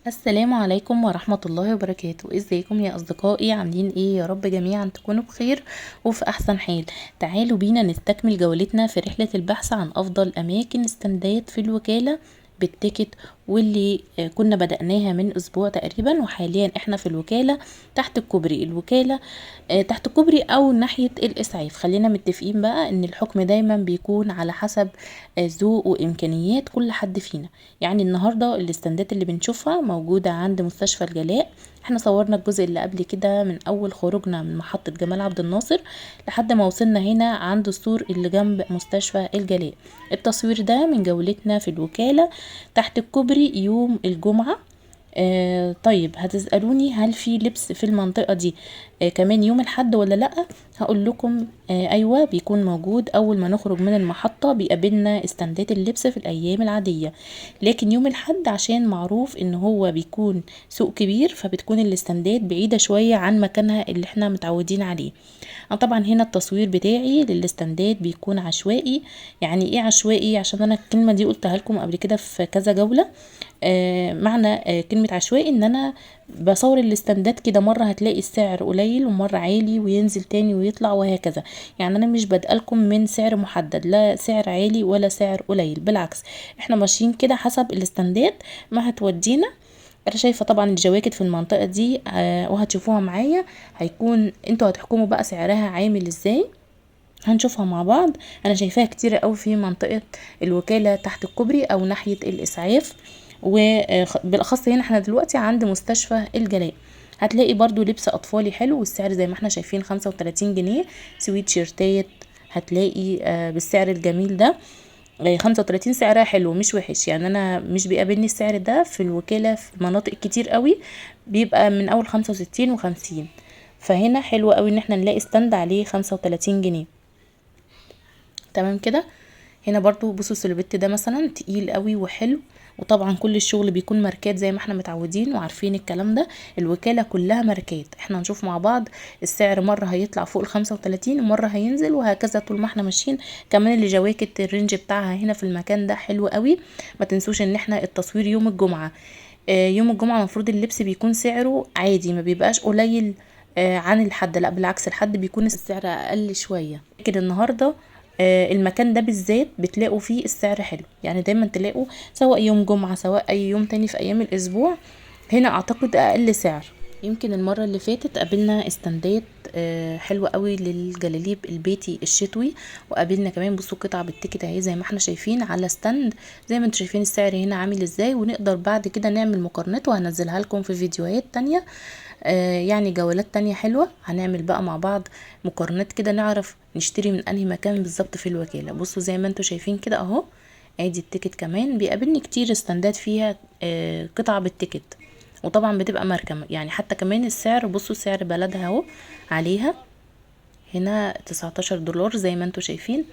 السلام عليكم ورحمة الله وبركاته. ازيكم يا اصدقائي؟ عاملين ايه؟ يا رب جميعا تكونوا بخير وفي احسن حال. تعالوا بينا نستكمل جولتنا في رحلة البحث عن افضل اماكن استندات في الوكالة بال ticket، واللي كنا بدأناها من اسبوع تقريبا، وحاليا احنا في الوكالة تحت الكوبري، الوكالة تحت الكوبري او ناحية الاسعاف. خلينا متفقين بقى ان الحكم دايما بيكون على حسب ذوق وامكانيات كل حد فينا. يعني النهاردة الاستندات اللي بنشوفها موجودة عند مستشفى الجلاء، احنا صورنا الجزء اللي قبل كده من اول خروجنا من محطة جمال عبد الناصر لحد ما وصلنا هنا عند السور اللي جنب مستشفى الجلاء. التصوير ده من جولتنا في الوكالة تحت الكوبري يوم الجمعة. طيب هتسألوني هل في لبس في المنطقة دي كمان يوم الحد ولا لأ؟ هقول لكم أيوة بيكون موجود. أول ما نخرج من المحطة بيقابلنا استندات اللبس في الأيام العادية، لكن يوم الحد عشان معروف إن هو بيكون سوق كبير فبتكون الاستندات بعيدة شوية عن مكانها اللي احنا متعودين عليه. أنا طبعا هنا التصوير بتاعي للاستندات بيكون عشوائي. يعني ايه عشوائي؟ عشان انا الكلمة دي قلتها لكم قبل كده في كذا جولة. معنى كلمة عشوائي ان انا بصور الاستندات كده، مرة هتلاقي السعر قليل ومرة عالي وينزل تاني ويطلع وهكذا. يعني انا مش بادئلكم من سعر محدد، لا سعر عالي ولا سعر قليل، بالعكس احنا ماشيين كده حسب الاستندات ما هتودينا. انا شايفة طبعا الجواكت في المنطقة دي، وهتشوفوها معايا، هيكون انتوا هتحكموا بقى سعرها عامل ازاي، هنشوفها مع بعض. انا شايفاها كتير قوي في منطقة الوكالة تحت الكوبري او ناحية الاسعاف، وبالاخص هنا احنا دلوقتي عند مستشفى الجلاء. هتلاقي برضو لبس اطفالي حلو، والسعر زي ما احنا شايفين 35 جنيه. سويت شيرتات هتلاقي بالسعر الجميل ده، 35، سعرها حلو مش وحش. يعني انا مش بيقابلني السعر ده في الوكالة في مناطق كتير قوي، بيبقى من اول 65 و50، فهنا حلو قوي ان احنا نلاقي stand عليه 35 جنيه. تمام كده. هنا برضو بصوا السلوبيت ده مثلا تقيل قوي وحلو، وطبعا كل الشغل بيكون ماركات زي ما احنا متعودين وعارفين الكلام ده، الوكالة كلها ماركات. احنا هنشوف مع بعض السعر، مرة هيطلع فوق الخمسة وتلاتين ومرة هينزل وهكذا طول ما احنا ماشيين. كمان اللي جواكت ال range بتاعها هنا في المكان ده حلو قوي. ما تنسوش ان احنا التصوير يوم الجمعة، يوم الجمعة المفروض اللبس بيكون سعره عادي، ما بيبقاش قليل عن الحد، لا بالعكس الحد بيكون السعر اقل شوية. لكن النهاردة المكان ده بالذات بتلاقوا فيه السعر حلو، يعني دايما تلاقوا سواء يوم جمعة سواء اي يوم تاني في ايام الاسبوع هنا اعتقد اقل سعر. يمكن المرة اللي فاتت قابلنا استندات حلوة قوي للجلاليب البيتي الشتوي، وقابلنا كمان بصوا قطعة بال ticket اهي زي ما احنا شايفين على stand، زي ما انتم شايفين السعر هنا عامل ازاي، ونقدر بعد كده نعمل مقارنات وهنزلها لكم في فيديوهات تانية، يعني جولات تانية حلوة. هنعمل بقى مع بعض مقارنات كده نعرف نشتري من انهي مكان بالظبط في الوكالة. بصوا زي ما انتم شايفين كده اهو، ادي ال ticket كمان بيقابلني كتير استندات فيها قطعة بال ticket، وطبعا بتبقى ماركة، يعني حتى كمان السعر بصوا سعر بلدها اهو عليها هنا 19 دولار زي ما انتم شايفين.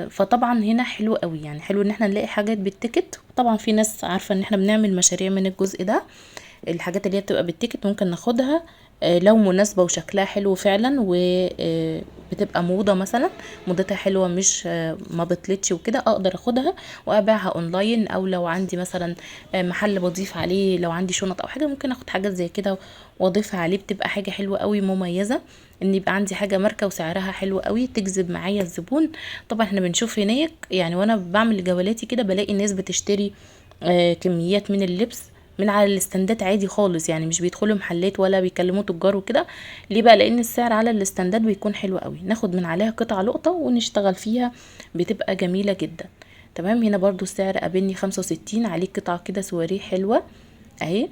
فطبعا هنا حلو قوي، يعني حلو ان احنا نلاقي حاجات بال ticket. طبعا في ناس عارفة ان احنا بنعمل مشاريع من الجزء ده، الحاجات اللي هي بتبقى بال ticket ممكن ناخدها، لو مناسبة وشكلها حلو فعلا وبتبقى موضة مثلا مدتها حلوة مش ما بطلتش وكده، اقدر اخدها وابيعها اونلاين، او لو عندي مثلا محل بضيف عليه، لو عندي شنط او حاجة ممكن اخد حاجات زي كده واضيفها عليه، بتبقى حاجة حلوة قوي مميزة ان يبقى عندي حاجة ماركة وسعرها حلو قوي تجذب معايا الزبون. طبعا احنا بنشوف هناك، يعني وانا بعمل جولاتي كده بلاقي الناس بتشتري كميات من اللبس من على الاستندات عادي خالص، يعني مش بيدخلوا محلات ولا بيكلموا تجار وكده. ليه بقى؟ لان السعر على الاستندات بيكون حلو قوي، ناخد من عليها قطعة لقطة ونشتغل فيها، بتبقى جميلة جدا. تمام. هنا برضو السعر قابلني 65، عليه قطعة كده سواريه حلوة اهي.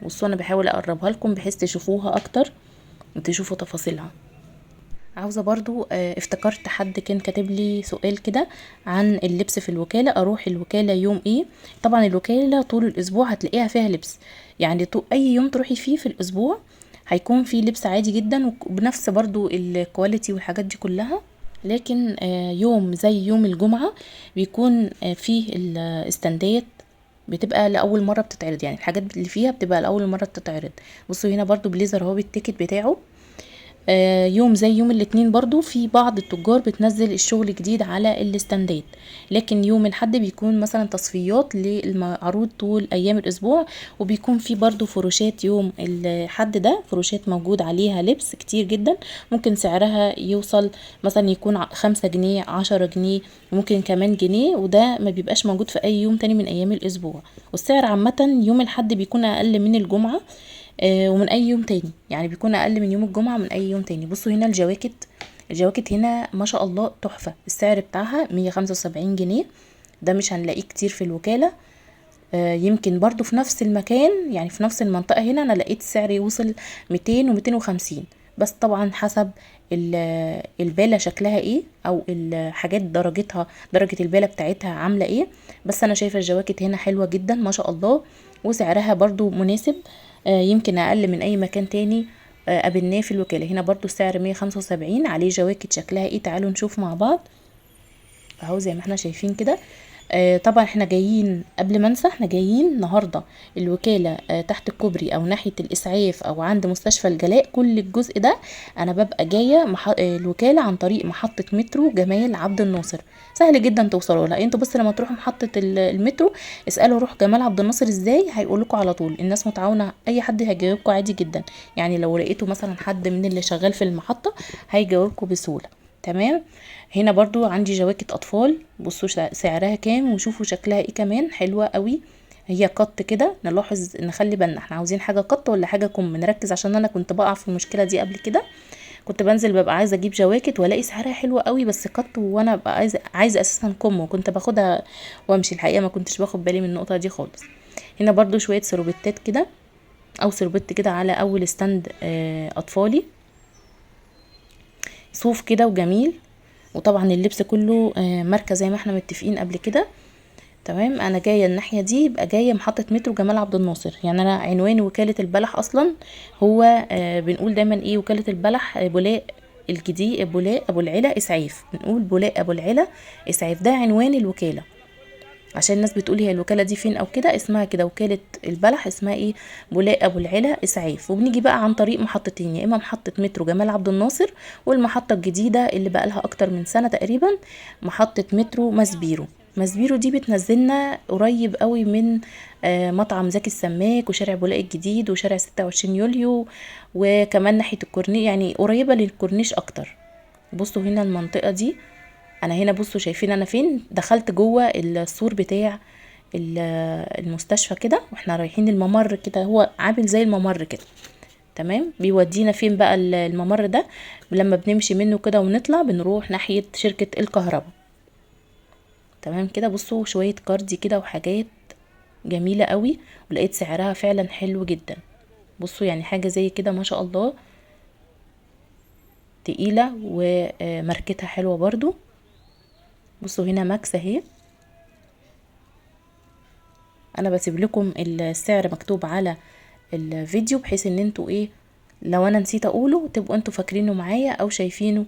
بصوا انا بحاول اقربها لكم بحيث تشوفوها اكتر وتشوفوا تفاصيلها. عاوزة برضو، افتكرت حد كان كاتب لي سؤال كده عن اللبس في الوكالة، اروح الوكالة يوم ايه؟ طبعا الوكالة طول الاسبوع هتلاقيها فيها لبس، يعني اي يوم تروحي فيه في الاسبوع هيكون فيه لبس عادي جدا وبنفس برضو ال quality والحاجات دي كلها. لكن يوم زي يوم الجمعة بيكون فيه الاستندات بتبقى لأول مرة بتتعرض، يعني الحاجات اللي فيها بتبقى لأول مرة بتتعرض. بصوا هنا برضو بليزر اهو بال ticket بتاعه، يوم زي يوم الاثنين برضو في بعض التجار بتنزل الشغل جديد على الاستندات، لكن يوم الحد بيكون مثلا تصفيات للمعروض طول ايام الاسبوع، وبيكون في برضو فروشات يوم الحد ده، فروشات موجود عليها لبس كتير جدا، ممكن سعرها يوصل مثلا يكون 5 جنيه، 10 جنيه، ممكن كمان جنيه، وده ما بيبقاش موجود في اي يوم تاني من ايام الاسبوع. والسعر عامة يوم الحد بيكون اقل من الجمعة، ومن اي يوم تاني، يعني بيكون اقل من يوم الجمعة من اي يوم تاني. بصوا هنا الجواكت، الجواكت هنا ما شاء الله تحفة، السعر بتاعها 175 جنيه، ده مش هنلاقيه كتير في الوكالة، يمكن برضو في نفس المكان يعني في نفس المنطقة هنا انا لقيت السعر يوصل ميتين وميتين وخمسين، بس طبعا حسب البالة شكلها ايه او الحاجات درجتها، درجة البالة بتاعتها عاملة ايه. بس انا شايفة الجواكت هنا حلوة جدا ما شاء الله، وسعرها برضو مناسب، يمكن اقل من اي مكان تاني، قابلناه في الوكالة. هنا برضو السعر 175، عليه جواكت شكلها ايه تعالوا نشوف مع بعض اهو زي ما احنا شايفين كده. طبعا احنا جايين قبل ما انسى، احنا جايين النهارده الوكالة، تحت الكوبري او ناحية الاسعاف او عند مستشفى الجلاء، كل الجزء ده انا ببقى جاية الوكالة عن طريق محطة مترو جمال عبد الناصر، سهل جدا توصلوا لها. انتوا بس لما تروحوا محطة المترو اسالوا روح جمال عبد الناصر ازاي، هيقولكوا على طول، الناس متعاونة، اي حد هيجاوبكوا عادي جدا، يعني لو لقيتوا مثلا حد من اللي شغال في المحطة هيجاوبكوا بسهولة. تمام. هنا برضو عندي جواكت اطفال، بصوا سعرها كام وشوفوا شكلها ايه، كمان حلوة قوي، هي قط كده. نلاحظ نخلي بالنا احنا عاوزين حاجة قط ولا حاجة كم، نركز عشان انا كنت بقع في المشكلة دي قبل كده، كنت بنزل ببقى عايزة اجيب جواكت والاقي سعرها حلوة قوي بس قط، وانا ببقى عايزة اساسا كم، وكنت باخدها وامشي، الحقيقة ما كنتش باخد بالي من النقطة دي خالص. هنا برضو شوية سروبتات كده او سروبت كده على اول stand، اطفالي، صوف كده وجميل، وطبعا اللبس كله، ماركة زي ما احنا متفقين قبل كده. تمام. انا جاية الناحية دي يبقى جاية محطة مترو جمال عبد الناصر، يعني انا عنوان وكالة البلح اصلا هو، بنقول دايما ايه، وكالة البلح، بولاق الجديد، بولاق ابو العلا اسعاف، بنقول بولاق ابو العلا اسعاف، ده عنوان الوكالة، عشان الناس بتقول هي الوكالة دي فين او كده، اسمها كده وكالة البلح، اسمها ايه، بولاق ابو العلا اسعاف. وبنيجي بقى عن طريق محطتين، يا اما محطة مترو جمال عبد الناصر والمحطة الجديدة اللي بقى لها اكتر من سنة تقريبا، محطة مترو ماسبيرو. ماسبيرو دي بتنزلنا قريب قوي من، مطعم زكي السماك وشارع بولاق الجديد وشارع 26 يوليو، وكمان ناحية الكورنيش، يعني قريبة للكورنيش اكتر. بصوا هنا المنطقة دي، انا هنا بصوا شايفين انا فين، دخلت جوه السور بتاع المستشفى كده، واحنا رايحين الممر كده، هو عامل زي الممر كده. تمام. بيودينا فين بقى الممر ده؟ لما بنمشي منه كده ونطلع بنروح ناحية شركة الكهرباء. تمام كده. بصوا شوية كاردي كده وحاجات جميلة قوي، ولقيت سعرها فعلا حلو جدا. بصوا حاجة زي كده ما شاء الله، تقيلة وماركتها حلوة برضو. بصوا هنا ماكس اهي، انا بسيب لكم السعر مكتوب على الفيديو بحيث ان انتوا ايه، لو انا نسيت اقوله تبقوا انتوا فاكرينه معايا او شايفينه،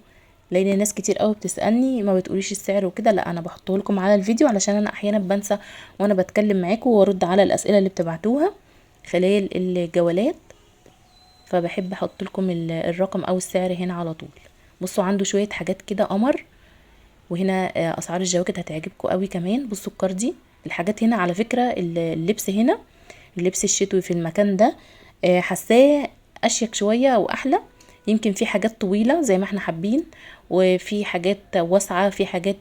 لان ناس كتير قوي بتسالني ما بتقوليش السعر وكده، لا انا بحطه لكم على الفيديو علشان انا احيانا بنسى وانا بتكلم معاكم وارد على الاسئله اللي بتبعتوها خلال الجولات، فبحب احط لكم الرقم او السعر هنا على طول. بصوا عنده شويه حاجات كده قمر، وهنا، اسعار الجواكت هتعجبكم قوي كمان. بصوا الكاردي، الحاجات هنا على فكره اللبس هنا، اللبس الشتوي في المكان ده، حاساه اشيك شويه واحلى، يمكن في حاجات طويله زي ما احنا حابين، وفي حاجات واسعه، في حاجات،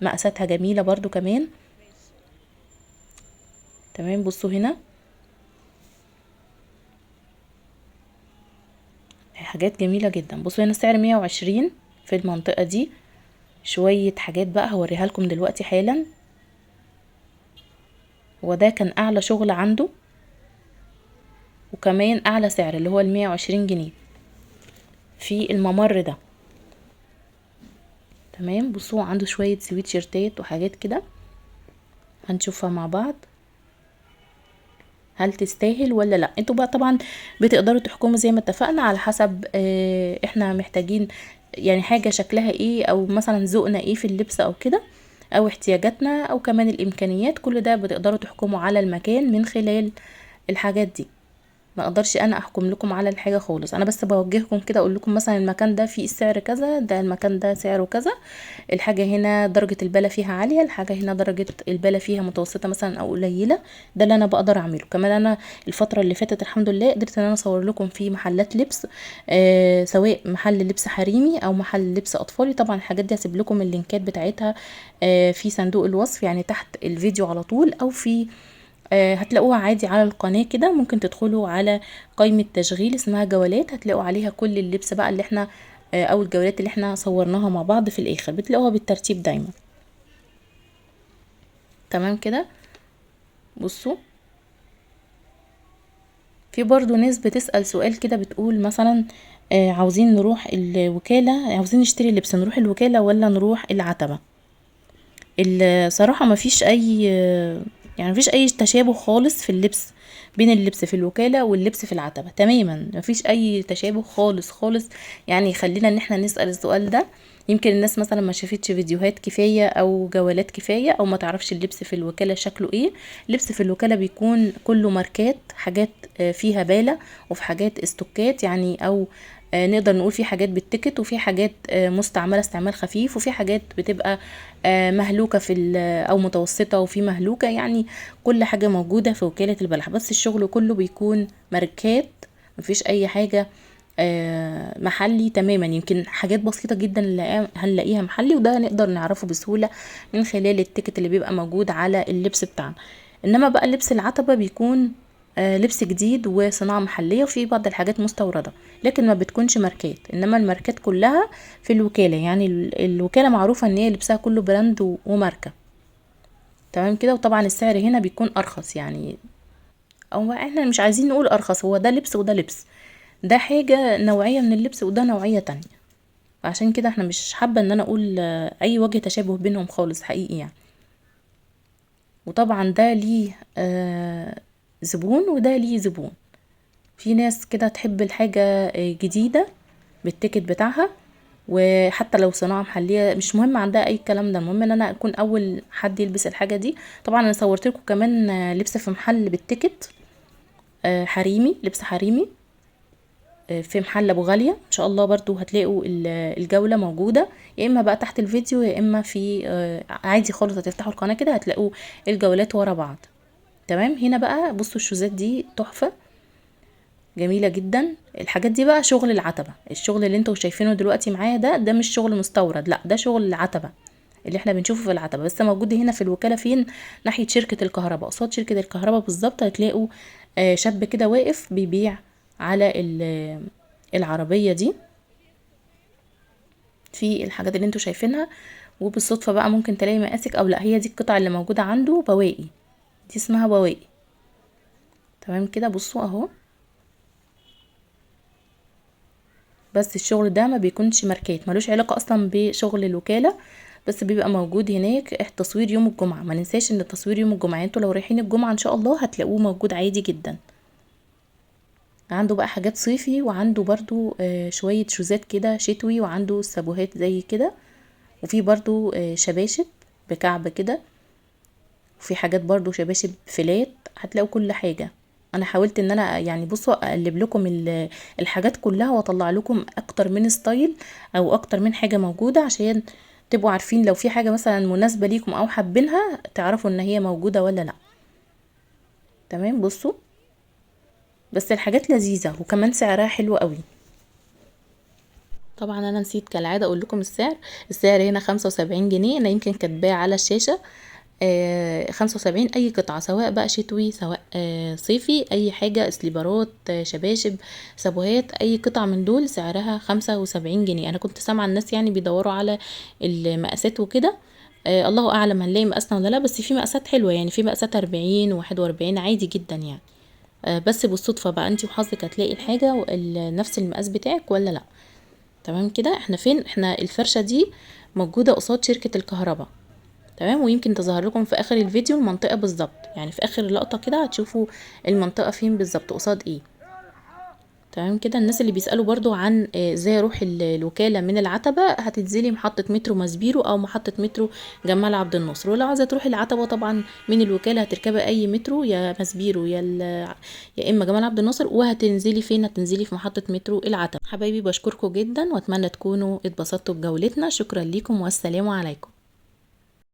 مقاساتها جميله برضو كمان. تمام. بصوا هنا حاجات جميله جدا. بصوا هنا السعر 120 في المنطقه دي. شويه حاجات بقى هوريها لكم دلوقتي حالا. وده كان اعلى شغل عنده، وكمان اعلى سعر اللي هو المية وعشرين جنيه في الممر ده. تمام. بصوا عنده شوية سويتشيرتات وحاجات كده هنشوفها مع بعض هل تستاهل ولا لا. انتوا بقى طبعا بتقدروا تحكموا زي ما اتفقنا على حسب، احنا محتاجين حاجة شكلها ايه، او مثلا ذوقنا ايه في اللبس او كده، او احتياجاتنا، او كمان الامكانيات. كل ده بتقدروا تحكموا على المكان من خلال الحاجات دي. ما اقدرش انا احكم لكم على الحاجة خالص، انا بس بوجهكم كده، اقول لكم مثلا المكان ده فيه السعر كذا، ده المكان ده سعره كذا، الحاجة هنا درجه البالة فيها عالية، الحاجة هنا درجه البالة فيها متوسطه مثلا او قليله. ده اللي انا بقدر اعمله. كمان انا الفترة اللي فاتت الحمد لله قدرت ان انا اصور لكم في محلات لبس، سواء محل لبس حريمي او محل لبس اطفالي. طبعا الحاجات دي هسيب لكم اللينكات بتاعتها في صندوق الوصف، يعني تحت الفيديو على طول، او في هتلاقوها عادي على القناة كده. ممكن تدخلوا على قائمة تشغيل اسمها جولات، هتلاقوا عليها كل اللبس بقى اللي احنا او الجولات اللي احنا صورناها مع بعض في الاخر، بتلاقوها بالترتيب دايما. تمام كده. بصوا في برضو ناس بتسأل سؤال كده، بتقول مثلا عاوزين نروح الوكالة، عاوزين نشتري لبس، نروح الوكالة ولا نروح العتبة؟ الصراحة مفيش اي، يعني مفيش اي تشابه خالص في اللبس بين اللبس في الوكالة واللبس في العتبة تماما، مفيش اي تشابه خالص خالص. يعني خلينا ان احنا نسأل السؤال ده، يمكن الناس مثلا ما شافتش فيديوهات كفاية او جولات كفاية، او ما تعرفش اللبس في الوكالة شكله ايه. اللبس في الوكالة بيكون كله ماركات، حاجات فيها بالة، وفي حاجات استوكات يعني، او نقدر نقول في حاجات بال ticket، وفي حاجات مستعملة استعمال خفيف، وفي حاجات بتبقى مهلوكة في أو متوسطة، وفي مهلوكة. يعني كل حاجة موجودة في وكالة البلح، بس الشغل كله بيكون ماركات، مفيش أي حاجة محلي تماما. يمكن حاجات بسيطة جدا اللي هنلاقيها محلي، وده نقدر نعرفه بسهولة من خلال ال ticket اللي بيبقى موجود على اللبس بتاعنا. إنما بقى لبس العتبة بيكون لبس جديد وصناعة محلية، وفي بعض الحاجات مستوردة، لكن ما بتكونش ماركات. إنما الماركات كلها في الوكالة، يعني الوكالة معروفة إن هي لبسها كله brand وماركة. تمام كده. وطبعا السعر هنا بيكون أرخص، يعني أو احنا مش عايزين نقول أرخص، هو ده لبس وده لبس، ده حاجة نوعية من اللبس وده نوعية تانية، عشان كده احنا مش حابة ان انا اقول اي وجه تشابه بينهم خالص حقيقي يعني. وطبعا ده ليه زبون وده ليه زبون. في ناس كده تحب الحاجة جديدة بال ticket بتاعها، وحتى لو صناعة محلية مش مهم عندها اي كلام ده، المهم ان انا اكون اول حد يلبس الحاجة دي. طبعا انا صورت لكم كمان لبس في محل بال ticket، حريمي، لبس حريمي، في محل ابو غالية. ان شاء الله برضو هتلاقوا الجولة موجودة، يا اما بقى تحت الفيديو، يا اما في عادي خالص هتفتحوا القناة كده هتلاقوا الجولات ورا بعض. تمام. هنا بقى بصوا الشوزات دي تحفة جميلة جدا. الحاجات دي بقى شغل العتبة، الشغل اللي انتوا شايفينه دلوقتي معايا ده مش شغل مستورد، لا ده شغل العتبة اللي احنا بنشوفه في العتبة، بس موجود هنا في الوكالة. فين؟ ناحية شركة الكهرباء، قصاد شركة الكهرباء بالظبط. هتلاقوا شاب كده واقف بيبيع على العربية دي في الحاجات اللي انتوا شايفينها. وبالصدفة بقى ممكن تلاقي مقاسك او لا، هي دي القطع اللي موجودة عنده، بواقي، دي اسمها بواقي. تمام كده. بصوا اهو، بس الشغل ده ما بيكونش ماركات، ملوش علاقة اصلا بشغل الوكالة، بس بيبقى موجود هناك. التصوير يوم الجمعة، ما ننساش ان التصوير يوم الجمعة، انتوا لو رايحين الجمعة ان شاء الله هتلاقوه موجود عادي جدا. عنده بقى حاجات صيفي، وعنده برضو شوية شوزات كده شتوي، وعنده سابوهات زي كده، وفي برضو شباشب بكعب كده، وفي حاجات برضو شباشب فلات. هتلاقوا كل حاجة. انا حاولت ان انا يعني بصوا اقلب لكم الحاجات كلها، واطلع لكم اكتر من style او اكتر من حاجة موجودة، عشان تبقوا عارفين لو في حاجة مثلا مناسبة ليكم او حابينها تعرفوا ان هي موجودة ولا لا. تمام. بصوا بس الحاجات لذيذة، وكمان سعرها حلو قوي. طبعا انا نسيت كالعادة اقول لكم السعر. السعر هنا 75 جنيه، انا يمكن كاتباه على الشاشة. 75 اي قطعة، سواء بقى شتوي سواء صيفي، اي حاجة، سليبرات، شباشب، سابوهات، اي قطعة من دول سعرها 75 جنيه. انا كنت سامعة الناس يعني بيدوروا على المقاسات وكده، الله اعلم هنلاقي مقاسنا ولا لا، بس في مقاسات حلوة يعني، في مقاسات 40 41 عادي جدا يعني. بس بالصدفة بقى انتي وحظك هتلاقي الحاجة نفس المقاس بتاعك ولا لا. تمام كده. احنا فين؟ احنا الفرشة دي موجودة قصاد شركة الكهرباء. تمام. ويمكن تظهر لكم في اخر الفيديو المنطقة بالظبط، يعني في اخر لقطة كده هتشوفوا المنطقة فين بالظبط قصاد ايه. تمام كده. الناس اللي بيسألوا برضو عن ازاي اروح الوكالة من العتبة، هتنزلي محطة مترو ماسبيرو او محطة مترو جمال عبد الناصر. ولو عايزة تروحي العتبة طبعا من الوكالة هتركبي اي مترو، يا ماسبيرو يا اما جمال عبد الناصر، وهتنزلي فين؟ هتنزلي في محطة مترو العتبة. حبايبي بشكركم جدا، واتمنى تكونوا اتبسطتوا بجولتنا. شكرا ليكم والسلام عليكم.